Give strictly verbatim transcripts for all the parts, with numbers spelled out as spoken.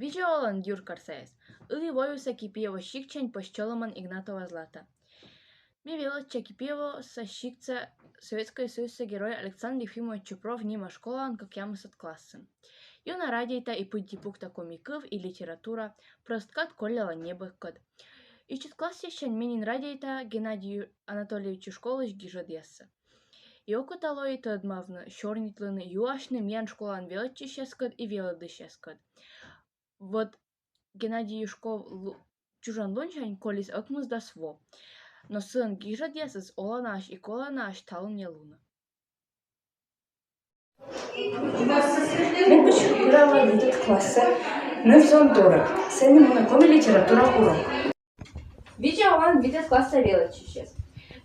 Видза олан, юркарсаяс! Ылі войвывса Кипиево сиктсянь пӧсь чолӧмӧн Игнатова Злата. Ме велӧдча Кипиевоса сиктса Советскӧй Союзса Герой Александр Ефимович Чупров нима школаын кӧкъямысӧд классын. Ёна радейта и пыдди пукта коми кыв и литература, прӧст кад коллялан небӧгкӧд. Ичӧт классъяссянь ме нин радейта Геннадий Анатольевич Юшковлысь гижӧдъяссӧ. И окота лои тӧдмавны, сёрнитлыны, юасьны миян школаын велӧдчысьяскӧд и велӧдысьяскӧд. Вот Геннадий Юшков лу-, чужан лунсянь колис ӧкмысдас во. Но сыӧн гижӧдъясыс оланаӧсь и коланаӧсь талунъя лунӧ. Ме пырала витӧд классӧ, ныв-зон дорӧ. Сэні мунӧ коми литература урок. Видза олан, витӧд класса велӧдчысьяс!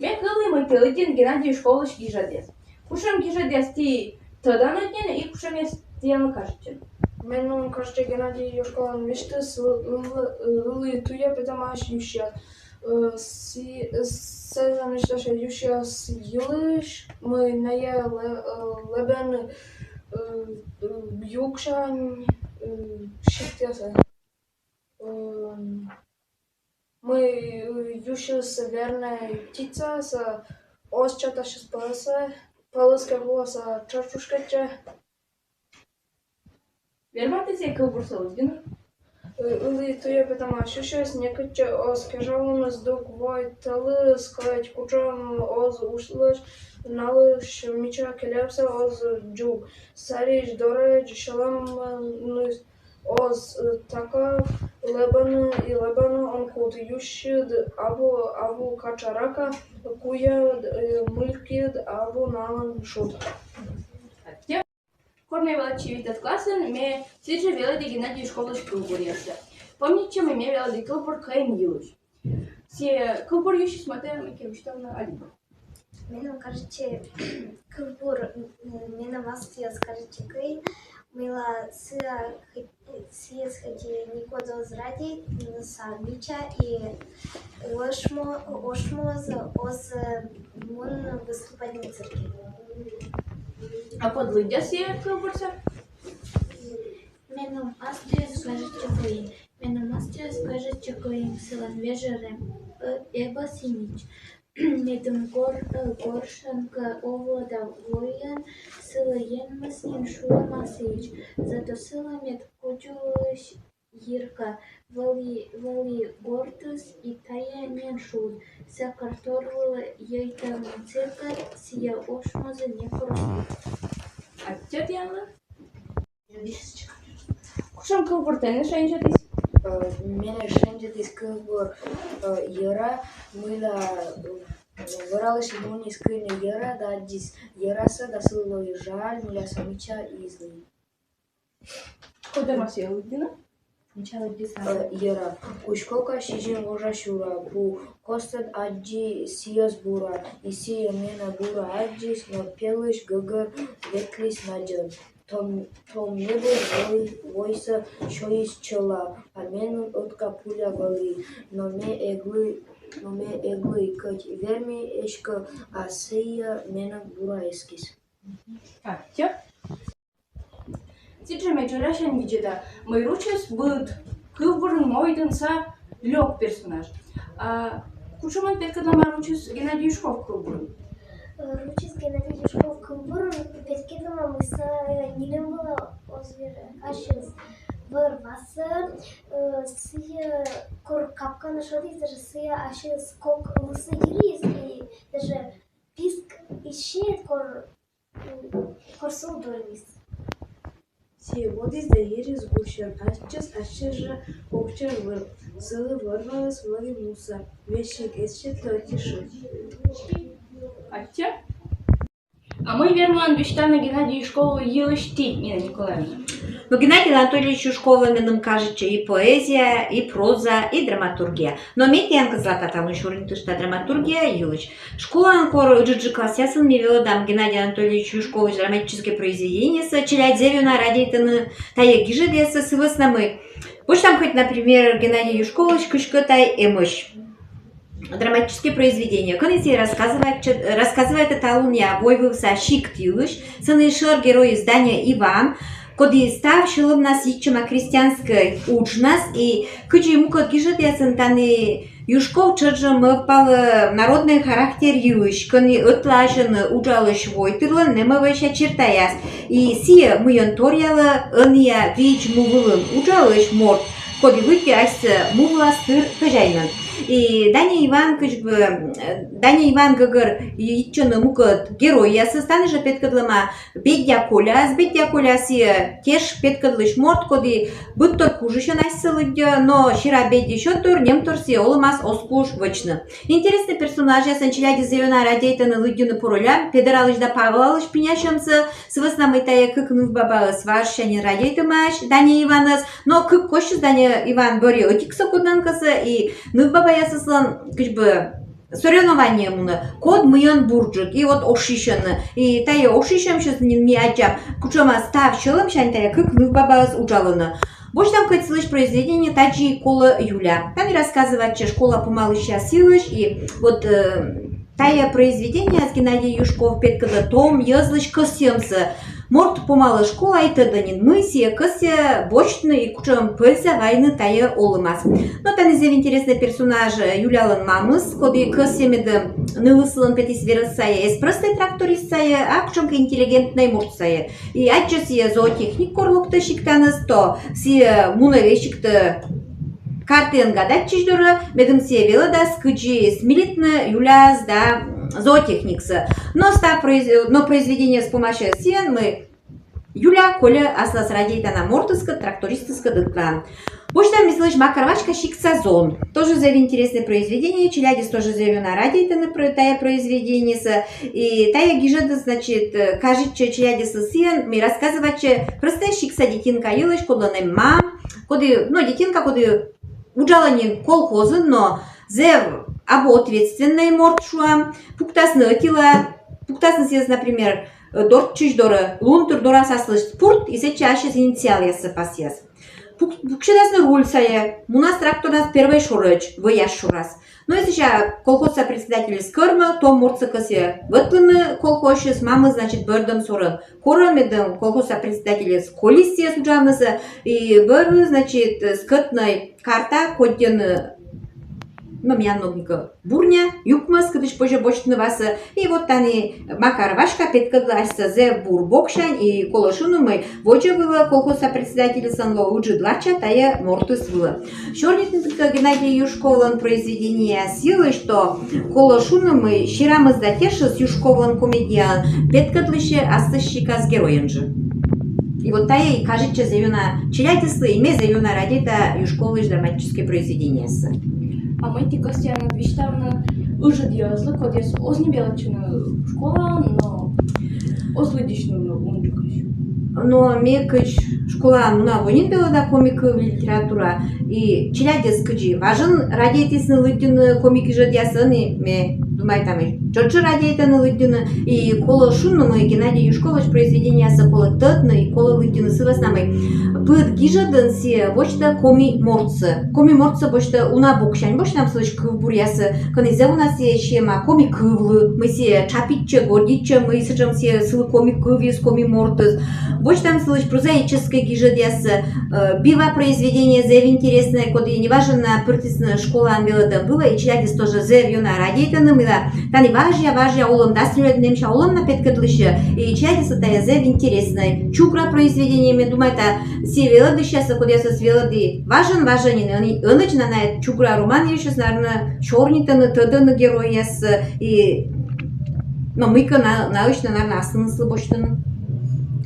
Ме кывлі, мый ті лыддинныд Геннадий Юшковлысь гижӧдъяс. Кутшӧм гижӧдъяс ті тӧданныд нин и кутшӧмъяс тіянлы кажитчӧны? Меным кажитчӧ, Геннадий Юшковлӧн висьтыс ы-, ы-, ылі туя петӧмаӧсь юсьяс. Э, сі-, э, сійӧ висьтасьӧ юсьяс йылысь, мый найӧ лэ-, э, лэбӧны, э, э, юксянь, э, сиктъясӧ. Э, мый, э, юсьыс вернӧ птицаясӧс, оз чӧв ассьыс пӧлӧсӧ, пӧлӧс кӧ вуас, чӧв чушкӧдчӧ. Верманныд сійӧ кывбурсӧ лыддьыны? Э, ылі туя петӧмаӧсь юсьяс, некытчӧ оз кежавлыны здук вой тӧлыс, кӧть кутшӧм оз усьлысь, налысь мича кельӧсӧ оз дзуг, саридз дорӧдз сьӧлӧмныс оз, э, такав, лэбӧны и лэбӧны он кут, юсьыд абу, абу катшарака, куяд, э, мылькыд абу налӧн шуд. Кор ме велӧдчи витӧд классын, ме сідзжӧ велӧді Геннадий Юшковлысь кывбуръяссӧ. Помнитчӧ, мый ме велӧді кывбур «Кӧин йылысь». Сійӧ кывбур йывсьыс матӧ мыйкӧ висьтавны Алина. Меным кажитчӧ, кывбур, м, меным ас тіяс кажитчӧ кӧин, мыйла сійӧ хӧ-, сійӧс хоть некод оз радейт, но сійӧ мича и ошмо-, ошмоз оз, э, мун выступать на цирке. А код лыддяс сійӧ кывбурсӧ? Меным ас тіяс кажитчӧ кӧин. Меным ас тіяс кажитчӧ кӧин, сылӧн вежӧр эм, э, эбӧс и мич. Медым гор-, э, горшӧн кӧ овлӧда войӧн, сылы Енмыс нин шуӧма сідз. Зато сылы мед кудзуӧсь йирка, вӧлі, вӧлі гортыс и тайӧ нин шуд. Сійӧ картор вылӧ йӧйтӧма циркӧд, сійӧ ошмозӧ некор оз кут. Аттьӧ тіянлы. Кутшӧм кывбур тэнӧ шаньжӧдіс? Э, менӧ шаньжӧдіс кывбур, э, «Йӧра», мыйла, э, вӧралысь муніс кыны йӧра да аддзис йӧрасӧ, да сылы лои жаль, мыйла сійӧ мича и злый. Кодӧс сійӧс лыддьыны? Мича лыддьыны. Э, йӧра. Кузь кока, сизим вожа сюра, пу костӧд аддзи сійӧс бура, и сійӧ менӧ бура аддзис, но пелысь гӧгӧр ветліс надзӧн. Том, том небыд вой-, войсӧ сёйис чӧла, а меным ӧтка пуля вӧлі, но ме эг лый, но ме эг лый, кӧть верми эськӧ, а сійӧ менӧ бура эскис. Аттьӧ. Сідзжӧ ме дзолясянь видзӧда, мый ручыс быд кывбурын мойдын сійӧ лёк персонаж. А кутшӧмӧн петкӧдлӧма ручыс Геннадий Юшков кывбурын? Э, ручыс Геннадий Юшков кывбурын петкӧдлӧма, мый сійӧ, э, нинӧм вылӧ оз вермы, ассьыс вӧр васӧ, э, сійӧ кор капканӧ шӧдіс, даже сійӧ ассьыс кок лысӧ йыліс, и даже писк и сет кор Кор сылы дорйис. Сійӧ водіс да йӧрис гусьӧн, ачыс, ачыс жӧ кок чӧж вӧр-, сылы вӧр-валыс вӧлі мусӧ, весиг эз сетлы ӧти шыд. Аттьӧ. А мый верман висьтавны Геннадий Юшковлы йылысь ті, Нина Николаевна? Но Геннадий Анатольевич Юшковлӧн, меным кажитчӧ, и поэзия, и проза, и драматургия. Но ме тіянкӧд, Злата, талун сёрнитышта драматургия йылысь. Школаын кор ыджыдджык классъясын, ми велӧдам Геннадий Анатольевич Юшковлысь драматическӧй произведениесӧ, челядь зэв ёна радейтӧны тайӧ гижӧдъяссӧ, сы вӧсна мый босьтам хоть, например, Геннадий Юшковлысь «Кыськӧ тай эмӧсь» драматическӧй произведение, кӧні сійӧ рассказывайтӧ, рассказывайтӧ талунъя войвывса сикт йылысь, сэні шӧр геройыс Даня Иван, Коді став сьӧлӧмнас йитчӧма крестьянскӧй уджнас, и кыдзи мукӧд гижӧдъясын, тані Юшков тшӧтш жӧ мӧвпалӧ народнӧй характер йылысь, кӧні ӧтлаасьӧны уджалысь войтырлӧн нэмӧвӧйся чертаяс. И сійӧ мыйӧн торъялӧ ӧнія видз му вылын уджалысь морт, коді лыддьӧ асьсӧ му вылас тыр хозяинӧн. И Даня Иван, кыдз бы, Даня Иван гӧгӧр йитчӧны мукӧд геройясыс, тані жӧ петкӧдлӧма Беддя Коляӧс. Беддя Коля сійӧ теш петкӧдлысь морт, коді быдтор кужысьӧн асьсӧ лыддьӧ, но сера беддьысь ӧтдор, немтор сійӧ олӧмас оз куж вӧчны. Интереснӧй персонажъясӧн челядьыс зэв ёна радейтӧны лыддьыны по ролям, Педӧралысь да Павлалысь пинясьӧмсӧ, сы вӧсна мый тайӧ кык нывбабаыс важсянь радейтӧмаӧсь Даня Иванӧс, но кык косьыс Даня Иван бӧрйӧ ӧтиксӧ кодӧнкӧ кӧсйӧ, и нывбабаясыслӧн кыдз бы соревнование мунӧ, код мыйӧн бурджык, и вот ошйысьӧны. И тайӧ ошйысьӧмсьыс нин ми аддзам, кутшӧма став сьӧлӧмсянь тайӧ кык нывбабаыс уджалӧны. Босьтам кӧть сылысь произведение, тадзи «Колӧ Юля». Тані рассказывайтчӧ школа помалысьяс йылысь, и вот, э, тайӧ произведениеас Геннадий Юшков петкӧдлӧ том йӧзлысь кӧсйӧмсӧ. Морт помалӧ школаӧ и тӧдӧ нин, мый сійӧ кӧсйӧ босьтны и кутшӧм пӧльза вайны тайӧ олӧмас. Но тані зэв интереснӧй персонаж, э, Юлялӧн мамыс, коді кӧсйӧ, медым нылыс сылӧн петіс верӧс сайӧ эз прӧстӧй тракторист сайӧ, а кутшӧмкӧ интеллигентнӧй морт сайӧ. И аддзӧ сійӧ зоотехник кор локтӧ сиктаныс, то сійӧ мунӧ весигтӧ картаӧн гадайтчысь дорӧ, медым сійӧ велӧдас, кыдзи смилитны Юляӧс да зоотехниксӧ. Но став произ-, но произведениеыс помасьӧ сійӧн, мый Юля кольӧ аслас радейтана мортыскӧд, трактористыскӧд ӧтлаӧн. Босьтам ми сылысь «Макар вачка» сиктса зон. Тоже зэв интереснӧй произведение, челядьыс тоже зэв ёна радейтӧны про-, тайӧ произведениесӧ. И тайӧ гижӧдыс, значит, э, кажитчӧ челядьыслы сійӧн, мый рассказывайтчӧ прӧстӧй сиктса детинка йылысь, кодлӧн эм мам, коді, ну, детинка, коді уджалӧ нин колхозын, но зэв абу ответственнӧй морт, шуам, пуктасны ӧтила, пуктасны сійӧс, например, э, дортчысь дорӧ, лунтыр дорас аслысь пурт, и сэтчӧ ассьыс инициалъяссӧ пасъяс. Пук-, пуксьӧдасны руль сайӧ, мунас тракторнас первой шорӧдз, вӧяс шорас. Но и сэсся колхозса председательыс кӧрмӧ, том мортсӧ кӧсйӧ вӧтлыны колхозысь, мамыс, значит, бӧрдӧм сорӧн корӧ, медым колхозса председательыс колис сійӧс уджавнысӧ, и бӧрйис, значит, скӧтнӧй карта, кодьӧн, но, миян ногӧн бурня, юкмӧс, кытысь позьӧ босьтны васӧ. И вот тані Макар Васька петкӧдлӧ асьсӧ зэв бур боксянь, и колӧ шуны, мый водзӧ вылӧ колхозса председательыслӧн лоӧ ыджыд лача тайӧ мортыс вылӧ. Сёрнитны кӧ Геннадий Юшковлӧн произведениеяс йылысь, то колӧ шуны, мый серамыс да тешыс Юшковлӧн комедияын петкӧдлысьӧ аслыссикас геройӧн жӧ. И вот тайӧ и кажитчӧ зэв ёна челядьыслы, и ме зэв ёна радейта Юшковлысь драматическӧй произведениеяссӧ. А мый ті кӧсъянныд висьтавны ыджыд йӧзлы, кодъяс оз нин велӧдчыны школаын, но оз лыддьысьны унджыкысь? Но ме кыдз школаӧ муна во нин, велӧда коми кыв, литература, и челядьыс кыдзи важӧн радейтісны лыддьыны коми гижӧдъяссӧ, и ме думайта, мый тшӧтш жӧ радейтӧны лыддьыны. И колӧ шуны, мый Геннадий Юшковлысь произведениеяссӧ колӧ тӧдны и колӧ лыддьыны сы вӧсна, мый быд гижӧдын сійӧ босьтӧ коми мортсӧ. Коми мортсӧ босьтӧ уна боксянь, босьтам сылысь кывбуръяссӧ, кӧні зэв уна сійӧ сиӧма коми кывлы, мый сійӧ тшапитчӧ, гордитчӧ, мый сэтшӧм сійӧ сылы коми кывйыс, коми мортыс. Босьтам сылысь прозаическӧй гижӧдъяссӧ. Э, Бива произведение зэв интереснӧй, коді неважӧн на пыртісны школаын велӧдӧм вылӧ, и челядьыс тоже зэв ёна радейтӧны, мыйла тані важъя, важъя олӧм, дас нёльӧд нэмся олӧм на петкӧдлысьӧ, и челядьыслы тайӧ зэв интереснӧй. Чугра произведение, ме думайта, сійӧ велӧдысьяслы, кодъясыс велӧді важӧн, важӧн нин, ӧн-, ӧнӧдз на найӧ Чугра роман йывсьыс, наверно, сёрнитӧны, тӧдӧны геройяссӧ, и, но мыйкӧ на-, наысь на, наверно, асывныслы босьтӧны.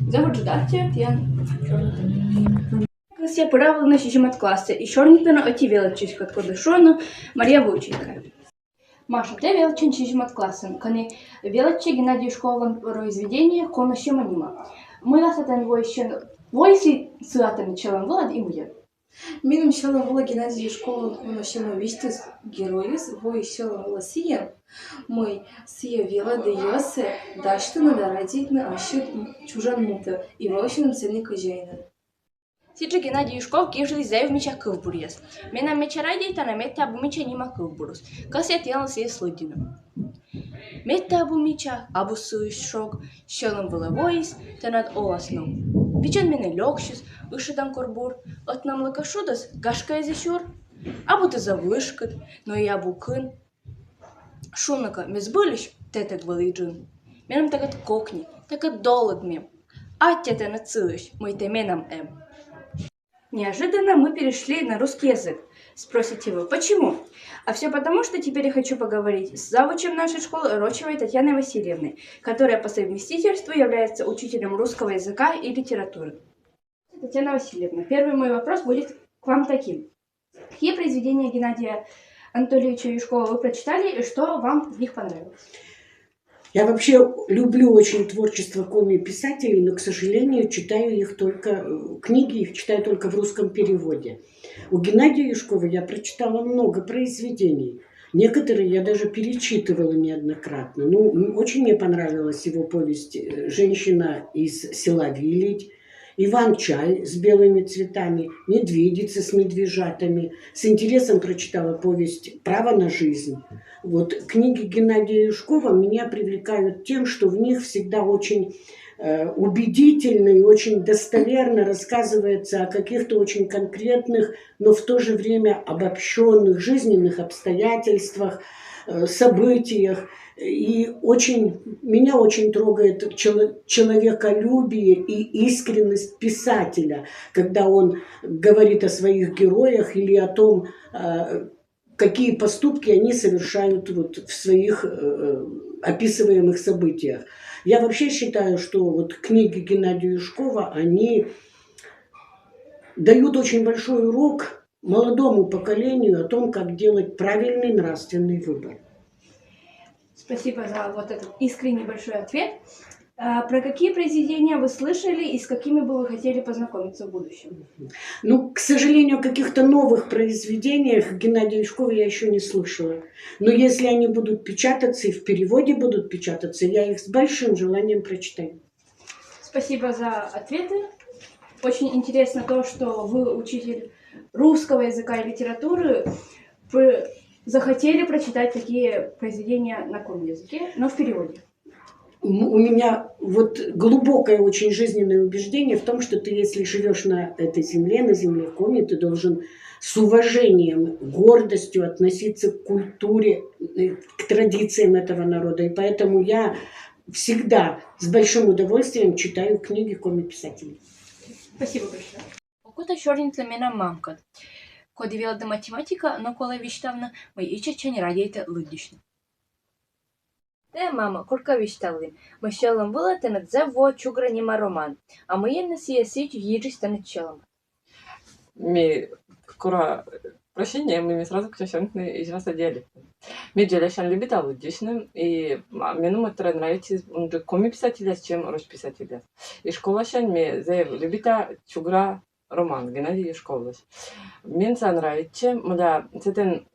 Зэв ыджыд артмӧ тіян сёрнитӧм. Кӧсъя пыравлыны сизимӧд классӧ и сёрнитны ӧти велӧдчысьыскӧд, коді шуӧны Мария Вуйченко. Маша, тэ велӧдчин сизимӧд классын, кӧні велӧдчӧ Геннадий Юшковлӧн произведение «Конӧ сьӧмӧ» нима. Мыйла сэтӧн воис сьӧ-, воис ли сыа тэныд сьӧлӧм вылад и мыйӧн? Меным сьӧлӧм вылӧ Геннадий Юшковлӧн «Конӧ сьӧмӧ» висьтыс геройыс воис сьӧлӧм вылӧ сійӧн, мый сійӧ велӧдӧ йӧзсӧ дасьтыны да радейтны ассьыд чужан мытӧ и вӧлӧсьыны сэні кӧзяинӧн. Сідзжӧ Геннадий Юшков гижліс зэв мича кывбуръяс. Менам медся радейтана «Медтӧ абу мича» нима кывбурыс. Кӧсъя тіянлы сійӧс лыддьыны. Медтӧ абу мича, абу сылысь шог, сьӧлӧм вылӧ воис тэнад оласног. Видзӧдан менӧ лёксьыс, ышӧдан кор бур, ӧтнамлы кӧ шудӧс, гашкӧ, эз и сюр. Абу тӧ зэв лышкыд, но и абу кын. Шуны кӧ, мед збыльысь, тэтӧг вӧлі джын. Менам тэкӧд кокни, тэкӧд долыд мем. Аттьӧ тэныд сылысь, мый тэ менам эм. Неожиданно мы перешли на русский язык. Спросите вы, почему? А все потому, что теперь я хочу поговорить с завучем нашей школы Рочевой Татьяной Васильевной, которая по совместительству является учителем русского языка и литературы. Татьяна Васильевна, первый мой вопрос будет к вам таким. Какие произведения Геннадия Анатольевича Юшкова вы прочитали и что вам в них понравилось? Я вообще люблю очень творчество коми-писателей, но, к сожалению, читаю их только, э, книги их читаю только в русском переводе. У Геннадия Юшкова я прочитала много произведений. Некоторые я даже перечитывала неоднократно. Ну, м, очень мне понравилась его повесть, э, «Женщина из села Вилить», «Иван-чай с белыми цветами», «Медведица с медвежатами». С интересом прочитала повесть «Право на жизнь». Вот книги Геннадия Юшкова меня привлекают тем, что в них всегда очень, э, убедительно и очень достоверно рассказывается о каких-то очень конкретных, но в то же время обобщенных жизненных обстоятельствах, э, событиях. И очень, меня очень трогает чело-, человеколюбие и искренность писателя, когда он говорит о своих героях или о том, э, какие поступки они совершают вот в своих, э, описываемых событиях. Я вообще считаю, что вот книги Геннадия Юшкова, они дают очень большой урок молодому поколению о том, как делать правильный нравственный выбор. Спасибо за вот этот искренний большой ответ. А про какие произведения вы слышали и с какими бы вы хотели познакомиться в будущем? Ну, к сожалению, о каких-то новых произведениях Геннадия Юшкова я еще не слышала. Но если они будут печататься и в переводе будут печататься, я их с большим желанием прочитаю. Спасибо за ответы. Очень интересно то, что вы, учитель русского языка и литературы, захотели прочитать такие произведения на коми языке, но в переводе. У меня вот глубокое очень жизненное убеждение в том, что ты, если живешь на этой земле, на земле коми, ты должен с уважением, гордостью относиться к культуре, э, к традициям этого народа. И поэтому я всегда с большим удовольствием читаю книги коми-писателей. Спасибо большое. Окота сёрнитлі менам мамкӧд, коді велӧдӧ математика, но колӧ висьтавны, мый ичӧтсянь радейтӧ лыддьысьны. Тэ, мама, коркӧ висьтавлін, мый сьӧлӧм вылӧ тэныд зэв воӧ «Чугра» нима роман, а мыйӧн нӧ сійӧ сідз йиджис тэныд сьӧлӧмӧ? Ме кора прощение, мый ме сразу кутча сёрнитны изьваса диалектӧн. Ме дзолясянь любита лыддьысьны, и меным ӧтарӧ нравитчис унджык коми писательяс, чем роч писательяс. И школасянь ме зэв любита «Чугра» роман Геннадий Юшковлысь. Мен сійӧ нравитчӧ, мыля сэтӧн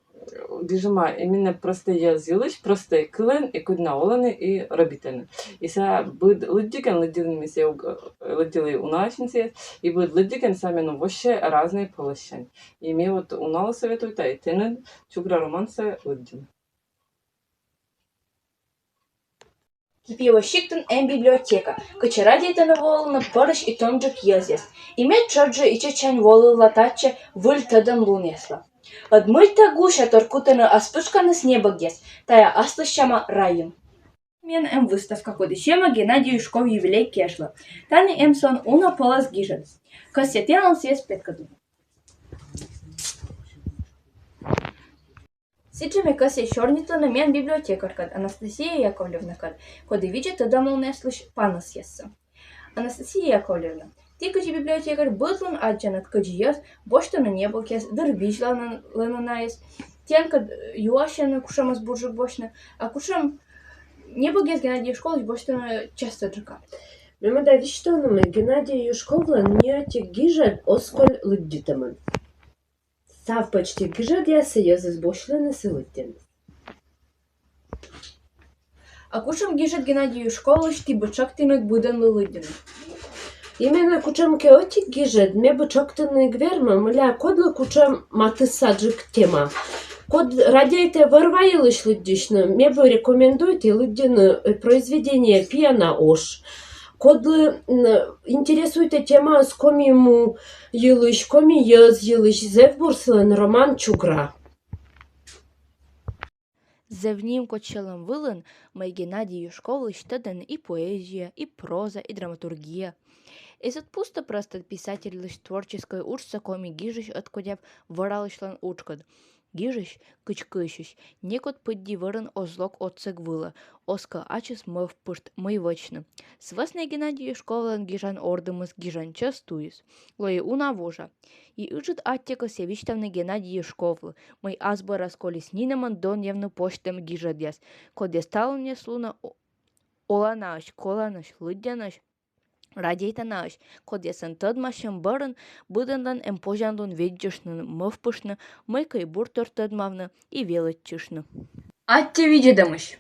гижӧма именно простӧй йӧз йылысь, простӧй кылӧн, и кодь нӧ олӧны и робитӧны. И сійӧ быд лыддигӧн, лыддилі ме сійӧ, лыддилі унаысь сійӧс, и быд лыддигӧн сійӧ меным вообще разнӧй пӧлӧссянь. И ме вот уналӧ советуйта и тэныд «Чугра» романсӧ лыддьыны. Кипиево сиктын эм библиотека, кытчӧ радейтӧны волыны пӧрысь и томджык йӧзъяс. И ме тшӧтш жӧ ичӧтсянь волывла татчӧ выль тӧдӧмлунъясла. Ӧд мыйта гуся тор кутӧны ас пытшканыс небӧгъяс, тайӧ аслыссяма райын. Миян эм выставка, коді сиӧма Геннадий Юшков юбилей кежлӧ. Тані эм сэн уна пӧлӧс гижӧдыс. Кӧсъя тіянлы сійӧс петкӧдлыны. Сідзжӧ ме кӧсъя сёрнитлыны миян библиотекаркӧд, Анастасия Яковлевнакӧд, коді видзӧ тӧдӧмлунъяслысь панӧсъяссӧ. Анастасия Яковлевна, ті кыдзи библиотекарь быд лун аддзанныд, кыдзи йӧз босьтӧны небӧгъяс, дыр видзлӧны найӧс, тіянкӧд юасьӧны, кутшӧмӧс бурджык босьтны, а кутшӧм небӧгъяс Геннадий Юшковлысь босьтӧны частӧджыка. Ме мӧда висьтавны, мый Геннадий Юшковлӧн ни ӧтик гижӧд оз коль лыддьытӧмӧн. Став пӧчти гижӧдъяссӧ йӧзыс босьлӧны сылыддьӧн. А кутшӧм гижӧд Геннадий Юшковлысь ті бы тшӧктінныд быдӧнлы лыддьыны? Именно кутшӧмкӧ ӧтик гижӧд ме бы тшӧктыны эг вермы, мыля кодлы кутшӧм матыссаджык тема. Код радейтӧ вӧр-ва йылысь лыддьысьны, ме бы рекомендуйті лыддьыны, э, произведение «Пияна ош». Кодлы интересуйтэ темаыс Коми му йылысь, коми йӧз йылысь, зэв бур сылэн роман «Чугра». Зэв нимкодь сьӧлӧм вылын мый Геннадий Юшковлысь тӧдӧны и поэзия, и проза, и драматургия. Эз ӧд пусто простӧ писательлысь творческӧй уджсӧ Коми гижысь ӧткодяв вӧралысьлӧн уджкӧд. Гижысь, кыдз кыйсьысь, некод пыдди вӧрын оз лок отсӧг вылӧ, оз кӧ ачыс мӧвпышт, мый вӧчны. Сы вӧсна Геннадий Юшковлӧн гижан ордымыс, гижан чӧс туйыс лои уна вужа. И ыджыд аттьӧ кӧсйӧ висьтавны Геннадий Юшковлы, мый ас бӧрас колис нинӧмӧн донъявны позьтӧм гижӧдъяс, кодъяс талунъяс лунӧ оланаӧсь, коланаӧсь, лыддянаӧсь, радейтанаӧсь, кодъясӧн тӧдмасьӧм бӧрын быдӧнлӧн эм позянлун видзчыштны, мӧвпыштны, мыйкӧ и буртор тӧдмавны и велӧдчыштны. Аттьӧ видзӧдӧмысь.